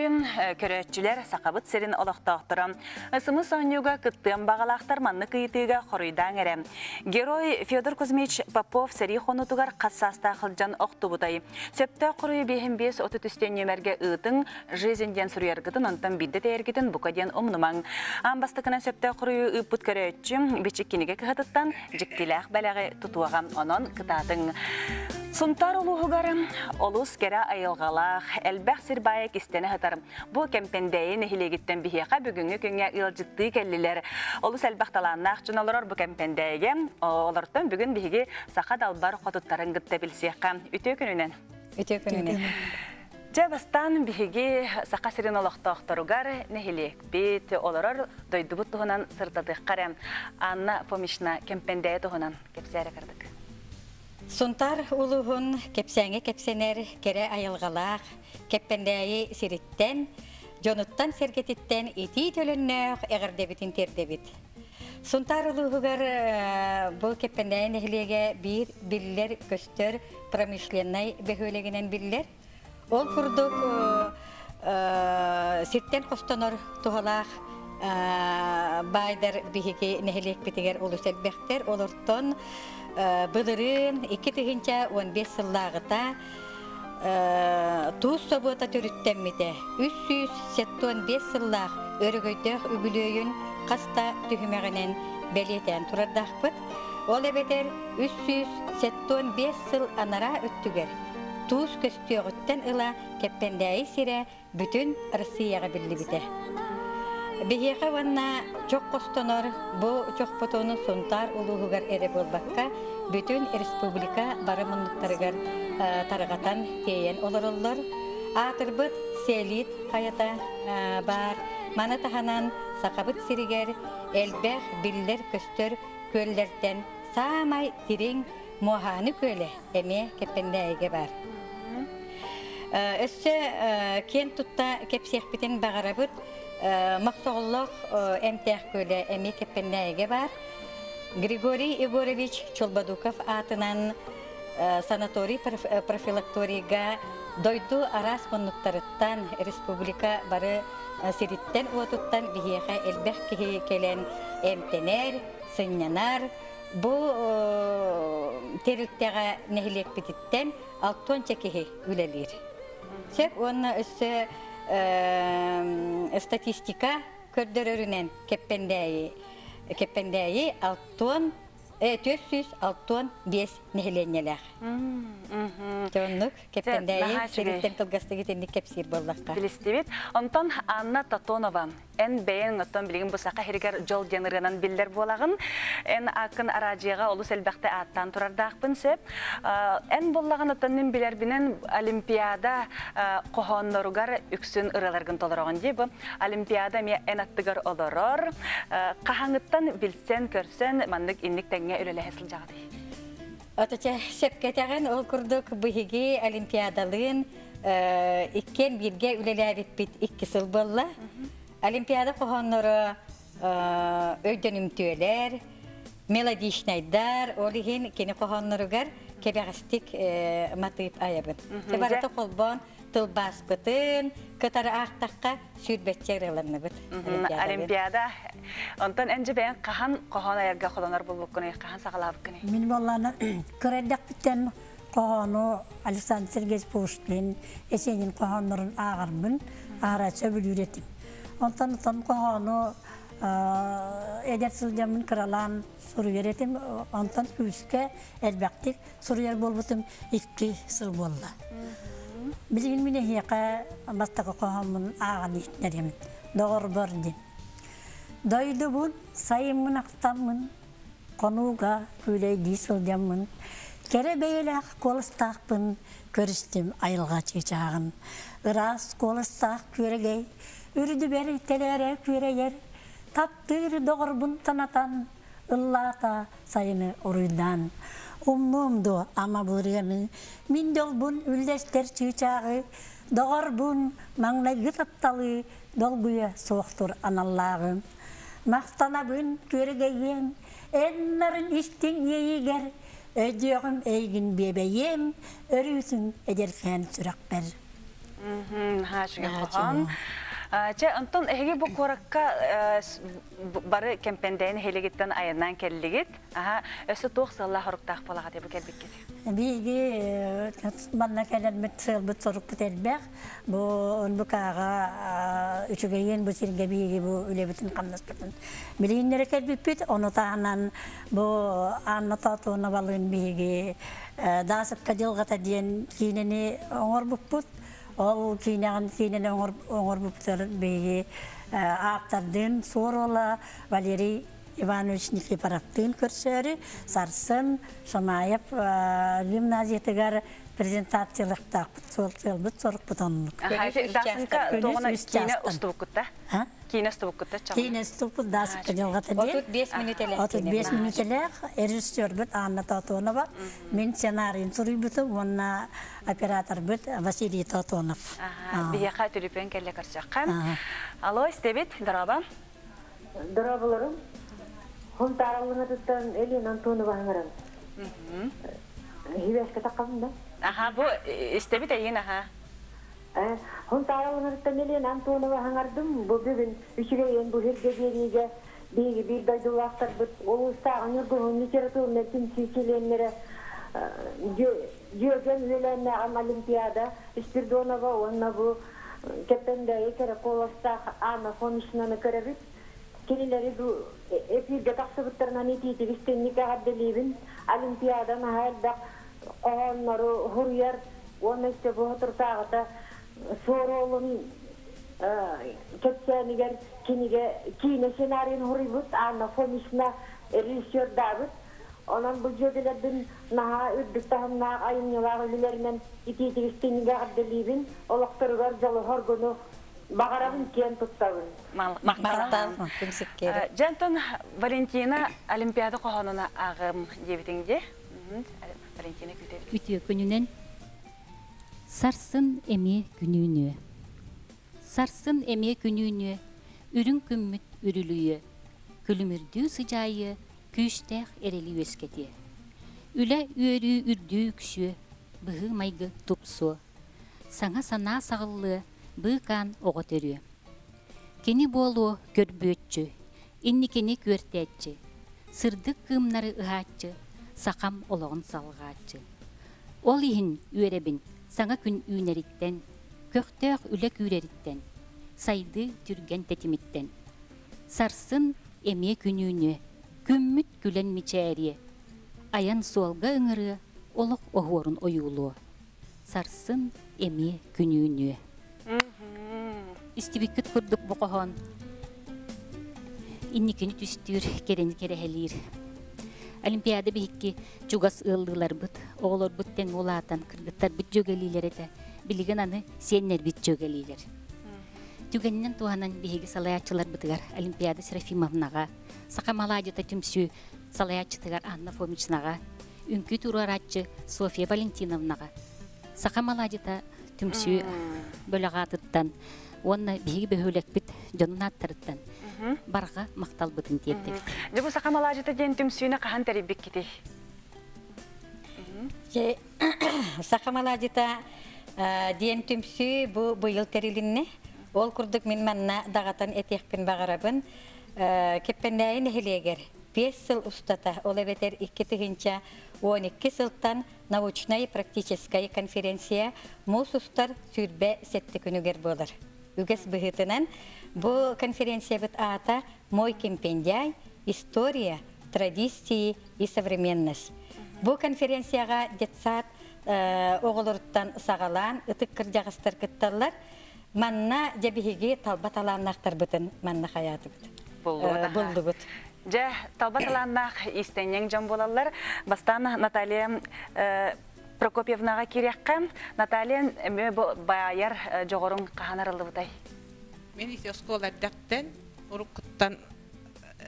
көрөөччүлэр Сахабыт сирин олохтоохторо. Сымыс оонньууга кыттыан баҕалаахтар маннык ыйытыыга хоруйдаан эрэ. Герой Федор Кузьмич Попов сэрии хонуутугар хас саастаах сылдьан охтубутай. Сөптөөх хоруйу биэһин биэс 33 нүөмэргэ ыытыҥ Жизнь диэн суруйаргытын, онтон биирдэ тэйэргитин бука диэн умнумаҥ. Аан бастакынан сөптөөх хоруйу ыыппыт көрөөччү Бичик кинигэ кыһатыттан дьиктилээх бэлэҕи тутуоҕа. Онон кытаатыҥ. Сунтаар улууһугар олус кэрэ айылҕалаах, элбэх сир баайа кистэнэ сытар. Бу Кэмпэндээйи нэһилиэгиттэн биһиэхэ бүгүҥҥү күҥҥэ ыалдьыттыы кэллилэр. Олус элбэх талааннаах дьон олорор бу Кэмпэндээйигэ. Олортон бүгүн биһиги саха далбар хотуттарын кытта билсиэххэ. Үтүө күнүнэн! Үтүө күнүнэн! Дьэ, бастаан биһиги Саха сирин олохтоохторугар нэһилиэкпит, олорор дойдубут туһунан сырдатыахха эрэ. Анна Фомична Кэмпэндээйи туһунан кэпсээрэ кырдык. Сунтаар улууһун кэпсээҥҥэ кэпсэнэр кэрэ айылҕалаах Кэппэндээйи сириттэн, дьонуттан-сэргэтиттэн итии төлөннөөх эҕэрдэбитин тиэрдэбит. Сунтаар улууһугар бу Кэппэндээйи нэһилиэгэ биир биллэр-көстөр промышленнай бөһүөлэгинэн биллэр. Ол курдук сиртэн хостонор туһалаах баайдар биһиги нэһилиэкпитигэр олус элбэхтэр. Олортон былырыын 2015 сыллааҕыта туус собуота төрүттэммитэ. 375 сыллаах өрөгөйдөөх үбүлүөйүн хас да түһүмэҕинэн бэлиэтээн турардаахпыт. Ол эбэтэр 375 сыл анараа өттүгэр туус көстүөҕүттэн ыла Кэппэндээйи сирэ бүтүн Россияҕа биллибитэ. Биһиэхэ уонна чох хостонор бу чохпутун Сунтаар улууһугар эрэ буолбакка, бүтүн республика бары муннуктарыгар тарҕатан тиэйэн олороллор. Аатырбыт Селит хайата баар. Маны таһынан Сахабыт сиригэр элбэх биллэр-көстөр күөллэртэн саамай дириҥ Муоһааны күөлэ эмиэ Кэппэндээйигэ баар. Өссө киэн тутта кэпсиэхпитин баҕарабыт. Мохсоҕоллоох эмтээх күөлэ эмиэ Кэппэндээйигэ баар. Григорий Егорович Чолбодуков аатынан санаторий профилакторийга дойду араас муннуктарыттан, республика бары сириттэн-уотуттан биһиэхэ элбэх киһи кэлэн эмтэнэр, сынньанар. Бу тэрилтэҕэ нэһилиэкпититтэн алтыанча киһи үлэлиир. Сөп уонна өссө статистика көрдөрөрүнэн Кэппэндээйи Кэппэндээйи алтыан 465 нэһилиэнньэлээх. Дьоннук Кэппэндээйи сириттэн кылгастык итинник кэпсиир буоллахха. Билистибит. Онтон Анна Тотонова эн бэйэҥ оттон билигин бу саха сиригэр дьол диэн ырыанан биллэр буолаҕын. Эн ааккын араадьыйаҕа олус элбэхтэ ааттаан турардаахпын сөп. Эн буоллаҕын оттон мин билэрбинэн Олимпиада хоһоонноругар үксүн ырыаларгын толороҕун дии. Бу Олимпиада эмиэ эн аттыгар олорор. Хаһаҥыттан билсэн, көрсөн маннык инник тэҥҥэ үлэлэһэ сылдьаҕытый? Отуча сөпкөтөҕүн ол курдук биһиги Олимпиадалыын иккиэн бииргэ үлэлээбиппит икки сыл буолла. Олимпиада хоһоонноро өйдөнүмтүөлэр, мелодичнайдар, ол иһин кини хоһоонноругар кэбэҕэстик матыып айабын. Барыта холбоон тылбааспытын кытары аахтахха сүүрбэччэ ырыаланныбыт. Олимпиада. Онтон эн дьэ бэйэҥ хаһан хоһоон айарга холонор булбуккунуй, хаһан саҕалаабыккыный? Мин буоллаана кыра эрдэхпиттэн хоһоону Александр Сергеевич Пушкин, Есенин хоһооннорун ааҕарбын, аара сөбүлүүр этим. Онтон отон хоһоону эдэр сылдьаммын кыралаан суруйар этим. Онтон күүскэ элбэхтик суруйар буолбутум икки сыл буолла. Билигин мин эһиэхэ бастакы хоһооммун ааҕан иһитинэрим. Доҕорбор диэн. Дойдубун сайыммын ахтаммын, хонууга күүлэйдии сылдьаммын, кэрэ бэйэлээх куоластаахпын көрүстүм айылҕа чыычааҕын. Ыраас куоластаах күөрэгэй, үрдүбэр тэлээрэ күөрэйэр, таптыыр доҕорбун санатан, ыллаата сайыны уруйдаан. Умнуом дуо ама былырыаны, мин дьолбун үллэстэр чыычааҕы, доҕорбун маҥнайгы тапталы долгуйа суохтур аналлааҕым. Махтанабын күөрэгэйиэм, эн нарын истиҥ иэйиигэр, өйдүөҕүм эйигин биэбэйиэм, өрүүтүн эдэркээн сүрэхпэр. Наһаа үчүгэй хоһоон. Чэ, онтон эһиги бу куоракка бары Кэмпэндээйи нэһилиэгиттэн айаннаан кэллигит. Аха, өссө туох сыаллаах-соруктаах буолаҕытый бу кэлбиккит? Биһиги манна кэлэрбит сыалбыт-сорукпут элбэх. Бу НБК-ҕа үчүгэйин бу сиргэ биһиги бу үлэбитин-хамнаспытын билигиннэрэ кэлбиппит. Ону таһынан бу Анна Тотоновалыын биһиги Даасыкка дьылҕата диэн киинэни оҥорбуппут. Ол киинэҕин киинэни оҥорбуппутар биһиги ааптардыын Суор уола Валерий Иванович Никифоровтыын көрсөөрү сарсын Шамаев гимназиятыгар презентациялыахтаахпыт сыалбыт сорукпут оннук. Дасынка тоҕуна киинэ устубуккутта? Киинэ устубуккутта Киинэ устубуппут Дасынка дьылҕата диэн. 35 мүнүүтэлээх. 35 мүнүүтэлээх режиссербут Анна Тотонова. Мин сценарийын суруйбутум уонна операторбыт Василий Тотонов. Биһиэхэ түлүпүөн кэллэ көрсөххө. Алло, истэбит, дороба. Дорооболорум. Хунтаараллыҥатыттан Елена Антонова ыҥыран. Хибэскэ таххабын да? Аха, бу истэбит эйин аха. Хунтаараллыҥатыттан Елена Антонова ыҥырдым. Бу бүгүн үчүгэйин бу сиргэ биэриигэ биһиги биир дойдулаахтарбыт улуустааҕы Ньургуһун литературнай түмсүү чилиэннэрэ Дьүөгэм үөлээннээҕим Олимпиада Спирдонова уонна бу Кэппэндээйи кэрэ куоластаах Анна Фомичнаны көрөбүт. Кинилэри бу эфиргэ тахсыбыттарынан итиитик истинник эҕэрдэлиибин. Олимпиада наһаа элбэх хоһооннору суруйар уонна өссө бу соторутааҕыта Суоруолун кэпсээнигэр кинигэ киинэ сценарийын суруйбут Анна Фомична режиссердаабыт. Онон бу дьүөгэлэрбин наһаа үрдүк таһымнаах айымньылаах үлэлэринэн итиитик-истиҥник эҕэрдэлиибин, олохторугар дьолу-соргуну баҕарабын, киэн туттабын. Махтал. Дьэ, онтон Валентина Олимпиада хоһоонун ааҕым диэбитиҥ дии. Валентина күүтэбит. Үтүө күнүнэн. Сарсын эмиэ күнүүнүө. Сарсын эмиэ күнүүнүө, үрүҥ күммүт үрүлүйүө, күлүмүрдүү сыдьаайыа, күүстээх эрэли үөскэтиэ. Үлэ үөрүү үрдүү үксүө, быһыы-майгы тупсуо. Саҥа санаа саҕыллыа, быыкаан оҕо төрүө. Кини буолуо көрбүөччү, инникини күөртээччи, сырдык кыымнары ыһааччы, сахам олоҕун салҕааччы. Ол иһин үөрэбин саҥа күн үүнэриттэн, көхтөөх үлэ күүрэриттэн, сайдыы түргэн тэтимиттэн. Сарсын эмиэ күнүүнүө, күммүт күлэн мичээриэ, айан суолга ыҥырыа, олох оһуорун ойуулуо. Сарсын эмиэ күнүүнүө. Истибиккит курдук бу хоһоон инникини түстүүр, кэрэни кэрэһэлиир. Олимпиада биһикки чугас ыаллыыларбыт, оҕолорбут тэҥ улаатан, кыргыттарбыт дьүөгэлиилэр этэ. Билигин аны сиэннэрбит дьүөгэлиилэр. Түгэнинэн туһанан биһиги салайааччыларбытыгар Олимпиада Серафимовнаҕа, Саха Маладьыта түмсүү салайааччытыгар Анна Фомичнаҕа, үҥкүү туруорааччы Софья Валентиновнаҕа, Саха Маладьыта түмсүү бөлөх аатыттан уонна биһиги бөһүөлэкпит дьонун ааттарыттан. Барҕа махталбытын тиэрдэбит. Дьэ бу саха малаадьыта диэн түмсүүнү хаһан тэрийбиккитий? Саха малаадьыта диэн түмсүү бу быйыл тэрилиннэ. Ол курдук мин манна даҕатан этиэхпин баҕарабын. Кэппэндээйи нэһилиэгэр 5 сыл устата, ол эбэтэр 2012 сылтан научнай-практическай конференция муус устар 27 күнүгэр буолар. Үгэс быһыытынан бу конференциябыт аата «Мой Кемпендяй. История, традиции и современность». Бу конференцияҕа детсад оҕолоруттан саҕалаан ытык кырдьаҕастар кытталлар. Манна дьэ биһиги талба талааннаахтарбытын манна хайаатыбыт. Буллубут. Дьэ, талба талааннаах иистэнньэҥ дьон буолаллар. Бастаан Наталья Прокопьевнаҕа киириэххэ. Наталья, эмиэ бу баайар дьоҕуруҥ хаһан арыллыбытай? Мин ити оскуола эрдэхтэн уруккуттан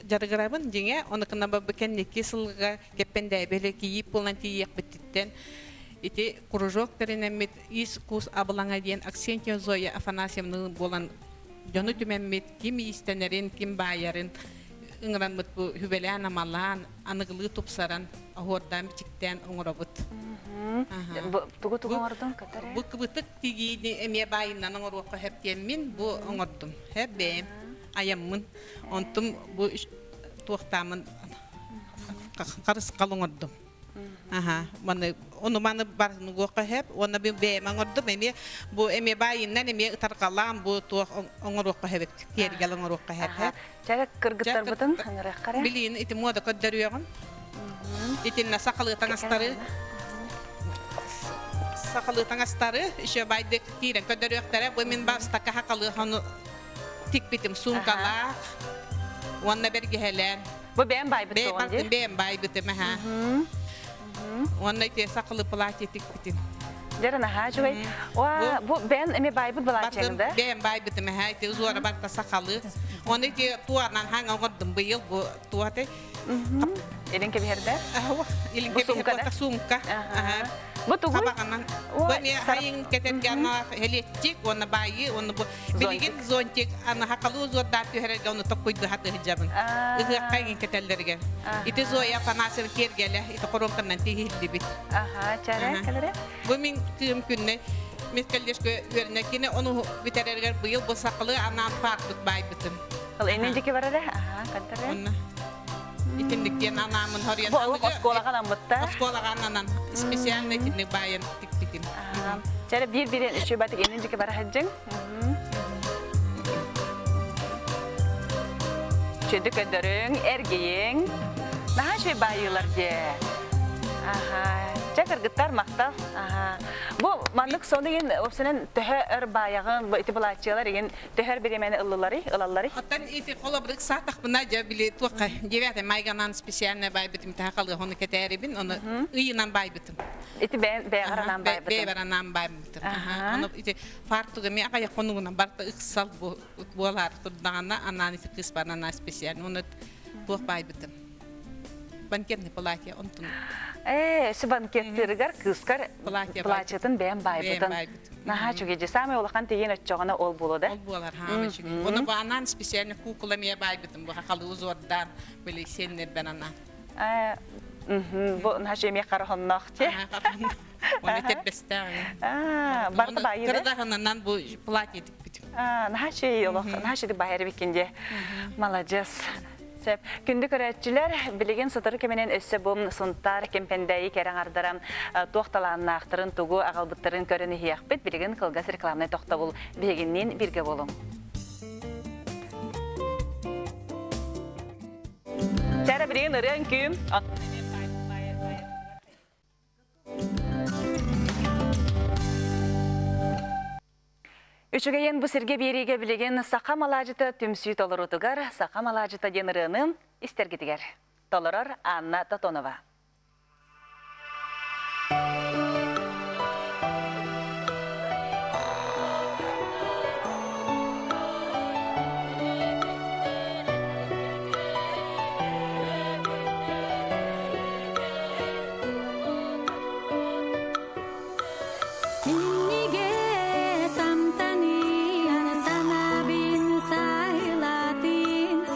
дьарыгырабын дьиҥэ, ону гына бу кэнники сылга Кэппэндээбили кийиит буолан тиийиэхпититтэн ити кружок тэринэммит ис-кус абылаҥа диэн Аксентьева Зоя Афанасьевна буолан дьону түмэммит, ким иистэнэрин, ким баайарын ыҥыраммыт бу сүбэлээн-амалаан, аныгылыы тупсаран, оһуордаан-бичиктээн оҥоробут. Тугу тугу оҥордуҥ кытары? Бу кыбытык тигиини эмиэ баайынан оҥоруохха сөп диэммин бу оҥордум. Сөп бэйэм айаммын. Онтум бу туохтаамын харысхал оҥордум. Аха, маны ону маны барыгуохха сөп уонна бу бэйэм оҥордум эмиэ бу эмиэ баайынан эмиэ ытарҕалаан бу туох оҥоруохха сөп киэргэл оҥоруохха сөп. Чэ кыргыттарбытын ыҥырыахха эрэ. Билиин ити муода көрдөрүөҕүм. Итиннэ сахалыы таҥастары сахалыы таҥастары еще байдык киирэн көрдөрүөхтэрэ. Бу мин бастакы сахалыы хону тикпитим суумкалаах уонна бэргэһэлээн. Бу бэйэм байбыт тоҕон дии? Бэйэм байбытым аха. Уонна ити сахалыы платье тикпитим. Дьэ наһаа үчүгэй. Уа, бу бэйэн эми байбыт былааччаҥ да? Бэйэм байбытым аха ити узуора барта сахалыы. Уонна ити туанан хаҥа оҥордум быйыл бу туаты. Илин кэбиһэрдэ? Илин кэбиһэрдэ сумка. Бу тугуй? Хабаҕынан. Бу эмиэ хайын кэтэргэ аналаах элиэччик уонна баайыы уонна бу билигин зонтик аны хакалыы узуордаах түһэрэргэ ону токкуйду хатыһыдьабын. Ыһыахха иҥин кэтэллэригэр. Ити Зоя Афанасьева киэргэлэ ити хоруомканан тиһиллибит. Аха, чара кэлэрэ. Бу мин кыым күннэ Мискаллешка үөрэнэ кини ону бүтэрэригэр быйыл бу сакалы анаан фартук баайбытым. Ол энин дики барара? Аха, кантара. Итинник диэн анаамын хоруйан. Бу олох оскуолаҕа анаммытта. Оскуолаҕа ананан специально итинник баайан тикпитим. Чара биир-биирин үчү батык иннин дьики бара сылдьыҥ. Чөдү көдөрүҥ, эргийиҥ. Наһаа үчүгэй баайыылар дии. Аха. Чэ, кыргыттар, махтал. Аха. Бу маннык сон игин, уопсанан төһө өр баайаҕын, бу ити былааччыялар игин төһөр бириэмэни ыллыларый, ылалларый? Оттон ити холобур саатахпына дьэ били туохха девятый майганан специально байбытым таха халыах ону кэтээрибин ону ыйынан байбытым. Ити бэйэҕэр анаан байбытым. Бэйэбэр анаан байбытым. Ону ити фартуга ми аҕайах хонугунан барта ыксал буолаар турдаҕына анаан ити кыыспар анаан специально ону туох байбытым. Банкетный платье онтун. Ээ, өссө банкеттыырыгар кыыскар платьетын бэйэм байбытын. Наһаа үчүгэй дьэ. Саамай улахан тиийэн оччоҕуна ол буолуо да? Ол буолар, хаама үчүгэй. Ону бу анаан специально куукула эмиэ баайбытым. Бу хахалы узордаан, били сиэннэрбэн анаан. Бу наһаа үчүгэй эмиэ хара хонноох дьэ. Оны тербестээх. Барыта баайы да? Кырадаһынынан бу платье тикпитим. Наһаа үчүгэй олох, наһаа үчүгэй баайар эбиккин дьэ. Маладьыас. Сөп. Күндү көрөөччүлэр, билигин сотору кэминэн өссө бу Сунтаар Кэмпэндээйи кэрэ аҥардара туох талааннаахтарын, тугу аҕалбыттарын көрөн иһиэхпит. Билигин кылгас рекламнай тохтобул биһигинниин бииргэ буолуҥ. Чара билигин ырыа үҥкүүм. Үчүгэйин бу сиргэ биэриигэ билигин Саха малаадьыта түмсүү толоруутугар Саха малаадьыта диэн ырыаны истэргитигэр. Толорор Анна Тотонова. Миннигэс амтаныан санаабын сайылатын.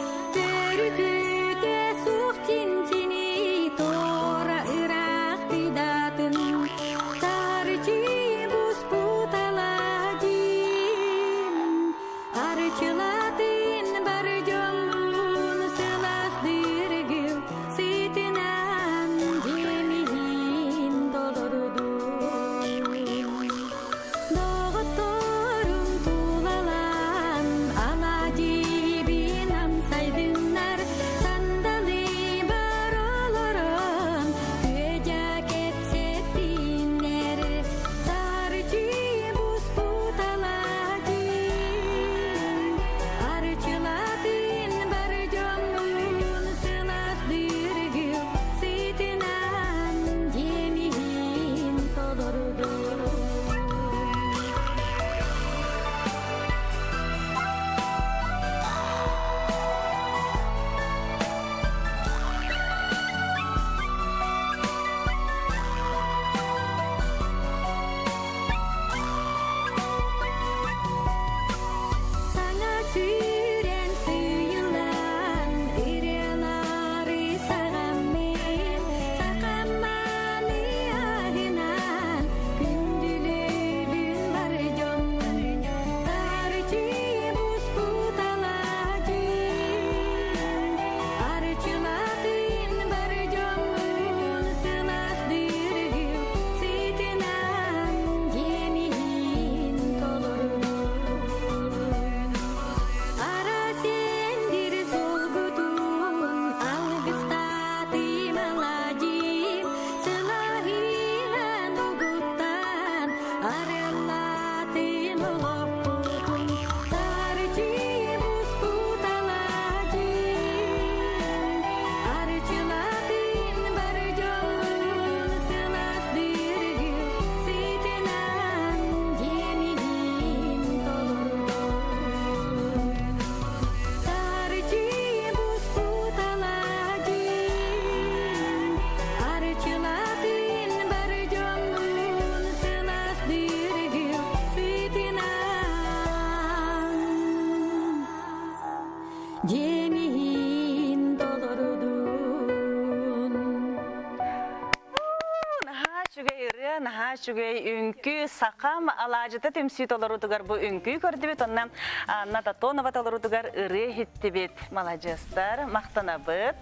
үчүгэй ырыа, наһаа үчүгэй үҥкүү, сахам алаадьыта түмсүү толоруутугар бу үҥкүү көрдүбүт, онно Анна Тотонова толоруутугар ырыа иһиттибит. Маладьыастар, махтанабыт.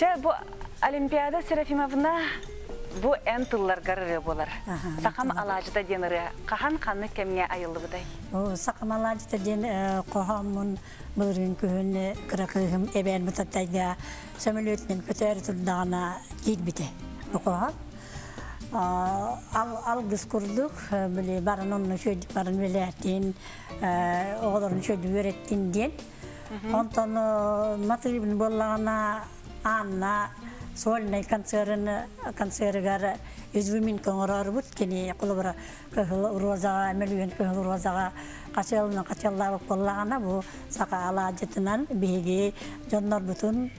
Чэ, бу Олимпиада Серафимовна бу эн тылларгар ырыа буолар. Сахам алаадьыта диэн ырыа хаһан ханнык кэмҥэ айыллыбытай? Сахам алаадьыта диэн хоһооммун Былырыын күһүн кыра кыыһым эбээн Бытантайга сөмөлүөтүнэн көтөөрү турдаҕына киирбитэ. Бу хоһоон алгыс курдук били баран онно үчүгэйдик баран үлэлээтин, оҕолорун үчүгэйдик үөрэттин диэн. Онтон матыыбын буоллаҕына Анна сольнай концерын концерыгар изюминка оҥороорбут кини холобура Кыһыл розаҕа, мөлүйүөн кыһыл розаҕа хачыалынан хачыаллаабыт буоллаҕына, бу саха алаадьытынан биһиги дьоннорбутун,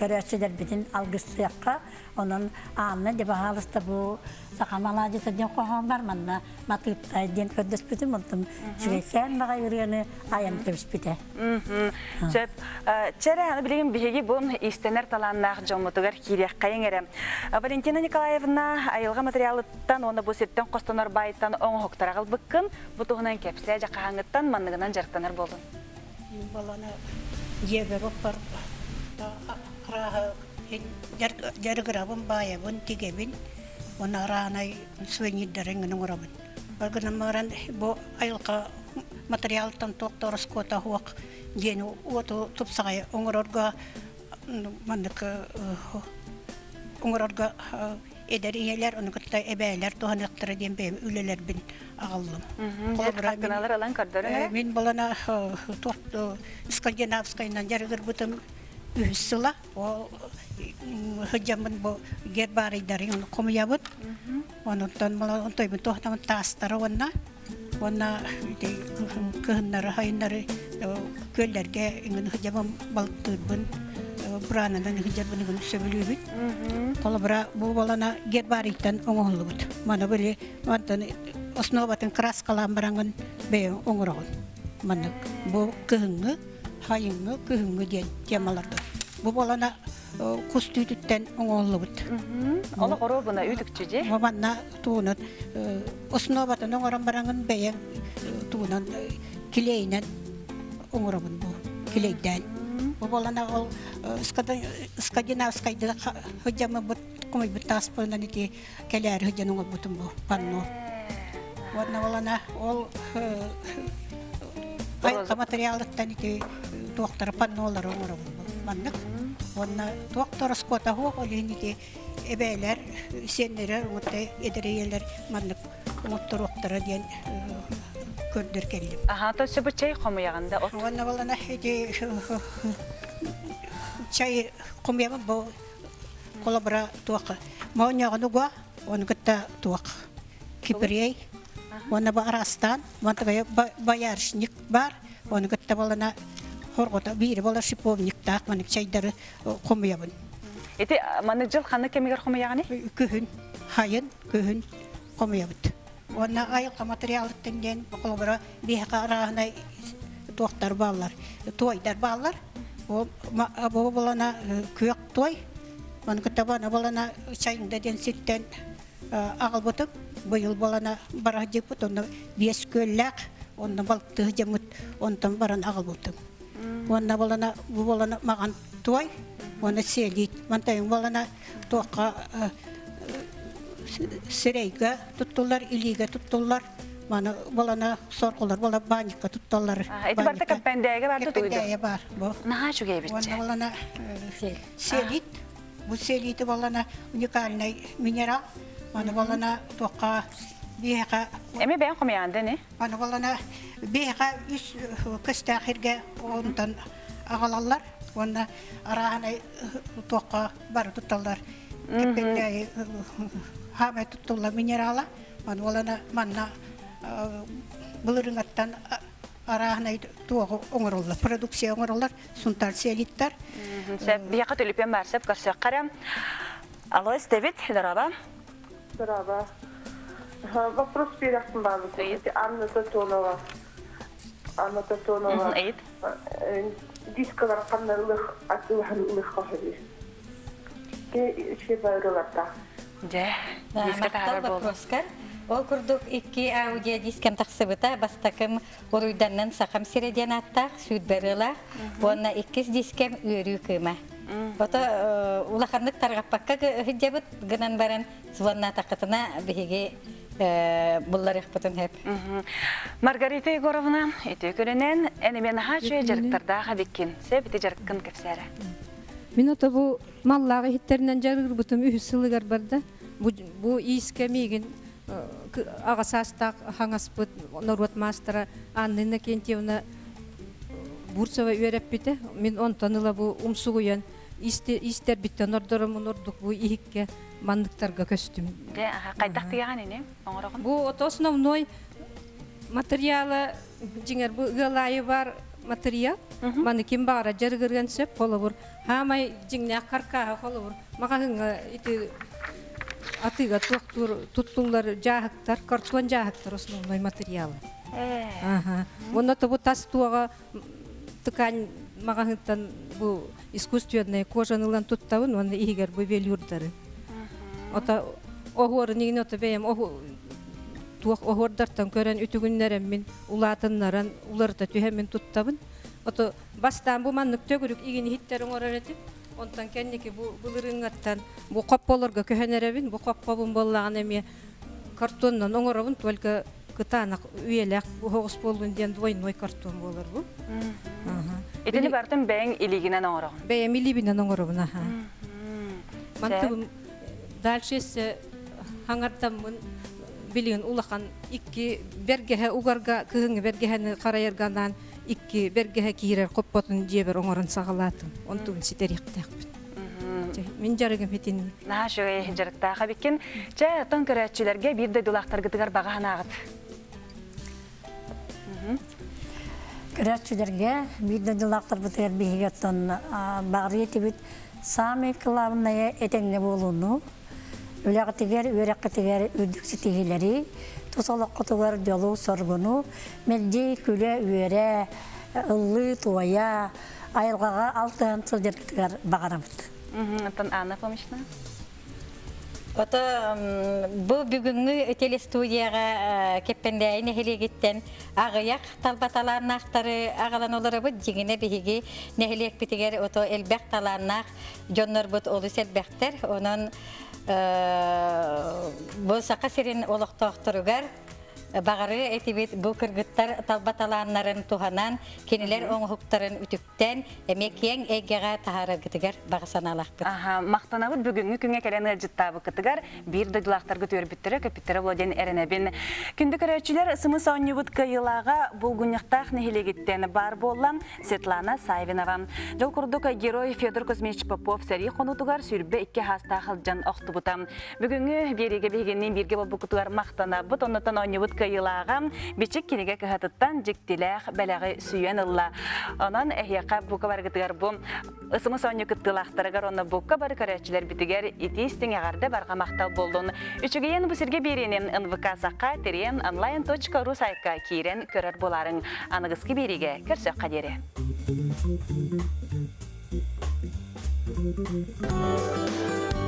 көрөөччүлэрбитин алгыстыахха. Онон Анна, дьэ, баһаалыста бу сахам алаадьыта диэн хоһоон бар, манна матыыптай диэн көрдөспүтүм, онтон үчүгэйкээн баҕай ырыаны айан кэбиспитэ. Сөп. Чэрэ, аны билигин биһиги бу иистэнэр талааннаах дьоммутугар киириэххэйиҥ эрэ. Валентина Николаевна айылҕа материалыттан уонна бу сиртэн хостонор баайтан оҥоһуктар аҕалбыккын, бу туһунан кэпсээ дьэ хаһааҥҥыттан манныгынан дьарыктанар буоллун? Баланы дьиэбэр оппар арааһы дьарыгырабын, баайабын, тигэбин, уонна араанай сувенирдары гынан оҥоробун. Ол гынан баран бу айылҕа материалтан туох да ороскуота суох диэн уоту тупсаҕай оҥорорго маннык оҥорорго эдэр ийэлэр, ону кытта эбээлэр туһаныахтара диэн бэйэм үлэлэрбин аҕаллым. Холобура, ылан көрдөрүҥ Мин балана туох скандинавскайынан дьарыгырбытым үһүс сыла. Ол сылдьаммын бу гербарийдарын хомуйабыт. Онтон онтойбун туохтамын таастара уонна уонна кыһыннары хайыннары күөллэргэ иҥин сылдьабын балыктыырбын бураанынан сылдьарбын иҥин сөбүлүүбүн. Холобура бу балана гербарийтан оҥоһуллубут. Маны били мантан основатын краскалаан бараҥын бэйэҥ оҥороҕун. Маннык бу кыһыҥҥы хайыҥҥы, күһүҥҥү диэн темаларга. Бу буолана кус түүтүттэн оҥоһуллубут. Олох оруобуна үтүкчү дии. Бу манна туунан основатын оҥорон бараҥын бэйэҥ туунан килиэйинэн оҥоробун бу килиэйдээн. Бу буолана ол скандинавскайдыы сылдьаммыт хомуйбут тааспынан ити кэлээри сылдьан оҥорбутум бу панно. Уонна буолана ол айылҕа материалыттан ити туохтары паннолары оҥоробун маннык. Уонна туох да ороскуота суох, ол иһин ити эбээлэр, сиэннэрэ уонна эдэр ийэлэр маннык оҥотторуохтара диэн көрдөр кэллим. Аха, то бу чэй хомуйаҕын да от. Уонна буолана ити чай хомуйабын бу холобура туох моонньоҕун уга ону кытта туох кипрей уонна бу араастаан уонна боярышник баар ону кытта балана хорҕото биири буолар шиповниктаах маннык чайдары хомуйабын Ити маны дьыл ханнык кэмигэр хомуйаҕыный? Күһүн, хайын, күһүн хомуйабыт. Уонна айылҕа материалыттан диэн холобура биһиэхэ арааһынай туохтар бааллар, туойдар бааллар. Бу булана күөх туой, ону кытта бана булана Чайыҥда диэн сиртэн аҕалбытым. Быйыл буолана бара сылдьыбыт, онно биэс күөллээх, онно балыктыы сылдьаммыт, онтон баран аҕалбытым. Уонна буолана бу буолана маҕан туой, уонна сиэлиит. Мантайын буолана туохха сирэйгэ туттуллар, илиигэ туттуллар. Маны балана сорҕолор буола баанньыкка тутталлар. Ити барыта Кэппэндээйгэ бар да Кэппэндээйэ бар бу. Наһаа үчүгэй эбит. Уонна балана селит. Бу селити балана уникальный минерал. Маны балана туохха биһиэхэ Эми бэйэн хомуйаан да не? Аны балана биһиэхэ үс көстөөх иргэ онтон аҕалаллар уонна арааһынай туохха бары тутталлар. Кэппэндээйи хаамай туттуллар минерала. Уолана манна былырыҥаттан арааһынай туоҕу оҥороллор, продукция оҥороллор, сунтар селиттар. Сөп, биһиэхэ төлөпүөн баар, сөп көрсүөххэ эрэ. Алло, истэбит, здорово. Здорово. Вопрос биэрэхпин баабыт. Анна Тотонова. Анна Тотонова. Дискалар ханна ылых атыылаһан ылыхха сөбүй? Икки үчүгэй баарылардаах. Дьэ, дискэ таһаарар буоллум. Ол курдук икки аудиодискэм тахсыбыта. Бастакым Уруйданнын Сахам сирэ диэн ааттаах сүүрбэ ырыалаах уонна иккис дискэм Үөрүү кыыма. Ото улаханнык тарҕаппакка сылдьабыт гынан баран суланнаатаххытына биһиги булларыахпытын сөп. Маргарита Егоровна, үтүө күнүнэн эн эмиэ наһаа үчүгэй дьарыктардаах эбиккин. Сөп ити дьарыккын кэпсээрэ. Мин ото бу маллаах иһиттэринэн дьарыгырбытым үһүс сылыгар барда. Бу, бу иискэ миигин аҕа саастаах хаҥаспыт норуот маастара Анна Иннокентьевна Бурцева үөрэппитэ. Мин онтон ыла бу умсугуйан истэрбиттэн ордоромун ордук бу иһиккэ манныктарга көстүм. Дьэ, хайдах тыйаҕын ини оҥороҕун? Бу ото основной материала дьиҥэр бу ыал аайы бар материал. Маны ким баҕара дьарыгырыан сөп холобур. Хаамай дьиҥнээх каркааһа холобур. Маҕаһыыҥҥа ити атыыга туохтуур туттуллар дьааһыктар, картон дьааһыктар основной материалы. Ага. Уонна тобу тас туоҕа ткань маҕаһыынтан бу искусственная кожаны ылан туттабын уонна иһигэр бу велюрдары. Ото оһуорун игин ото бэйэм туох оһуордартан көрөн үтүгүннэрэммин улаатыннаран уларыта түһэммин туттабын. Ото бастаан бу маннык төгүрүк игин иһиттэр оҥорор этим. Онтон кэнники бу былырыыҥҥаттан бу хопполорго көһөн эрэбин. Бу хоппобун буоллаҕына эмиэ картонунан оҥоробун, только кытаанах үйэлээх оһоҕос буоллун диэн двойной картон буолар бу. Итини барытын бэйэҥ илиигинэн оҥороҕун? Бэйэм илиибинэн оҥоробун, аха. Мантыбын дальше өссө хаҥардаммын билигин улахан икки бэргэһэ угарга кыһыҥҥы бэргэһэни харайарга анаан икки бэргэһэ киирэр хоппотун дьиэбэр оҥорон саҕалаатым. Онтубун ситэриэхтээхпин. Мин дьарыгым итинник. Наһаа үчүгэй дьарыктаах эбиккин. Чэ, оттон көрөөччүлэргэ биир дойдулаахтаргытыгар баҕа санааҕыт. Көрөөччүлэргэ биир дойдулаахтарбытыгар биһиги оттон баҕарыа этибит самый главное этэҥҥэ буолууну, үлэҕитигэр, үөрэххитигэр үрдүк ситиһиилэри, тус олоххутугар дьолу-соргуну, мэлдьи күлэ-үөрэ, ыллыы-туойа, айылҕаҕа алтыһан сылдьаргытыгар баҕарабыт. Оттон Анна Фомична? Ото бу бүгүҥҥү телестудияҕа Кэппэндээйи нэһилиэгиттэн аҕыйах талба талааннаахтары аҕалан олоробут. Дьиҥинэ биһиги нэһилиэкпитигэр ото элбэх талааннаах дьоннорбут олус элбэхтэр. Онон бу Саха сирин олохтоохторугар баҕарыа этибит бу кыргыттар талба талааннарын туһанан кинилэр оҥоһуктарын үтүктэн эмиэ киэҥ эйгэҕэ таһаараргытыгар баҕа санаалаахпыт. Аха, махтанабыт бүгүҥҥү күҥҥэ кэлэн ыалдьыттаабыккытыгар биир дойдулаахтаргыт үөрбүттэрэ, көппүттэрэ буолуо диэн эрэнэбин. Күндү көрөөччүлэр, сымыс оонньуубут кыайыылааҕа Булгунньахтаах нэһилиэгиттэн баар буолла Светлана Савинова. Дьол курдук герой Федор Кузьмич Попов сэрии хонуутугар 22 хаастаах сылдьан охтубута. Бүгүҥҥү биэриигэ биһигинниин бииргэ буолбуккутугар махтанабыт. Оннуттан оонньуубут кыайыылааҕа Бичик кинигэ кыһатыттан дьиктилээх бэлэҕи сүүйэн ылла. Онон эһиэхэ бука барыгытыгар бу ысымыс оонньуу кыттыылаахтарыгар уонна букка бары көрөөччүлэрбитигэр итии-истиҥ эҕэрдэ барҕа махтал буоллун. Үчүгэйин бу сиргэ биэриини НВК Саха тириэн онлайн.ру сайтка киирэн көрөр буолаарыҥ. Аныгыскы биэриигэ көрсөххө диэри. Thank you.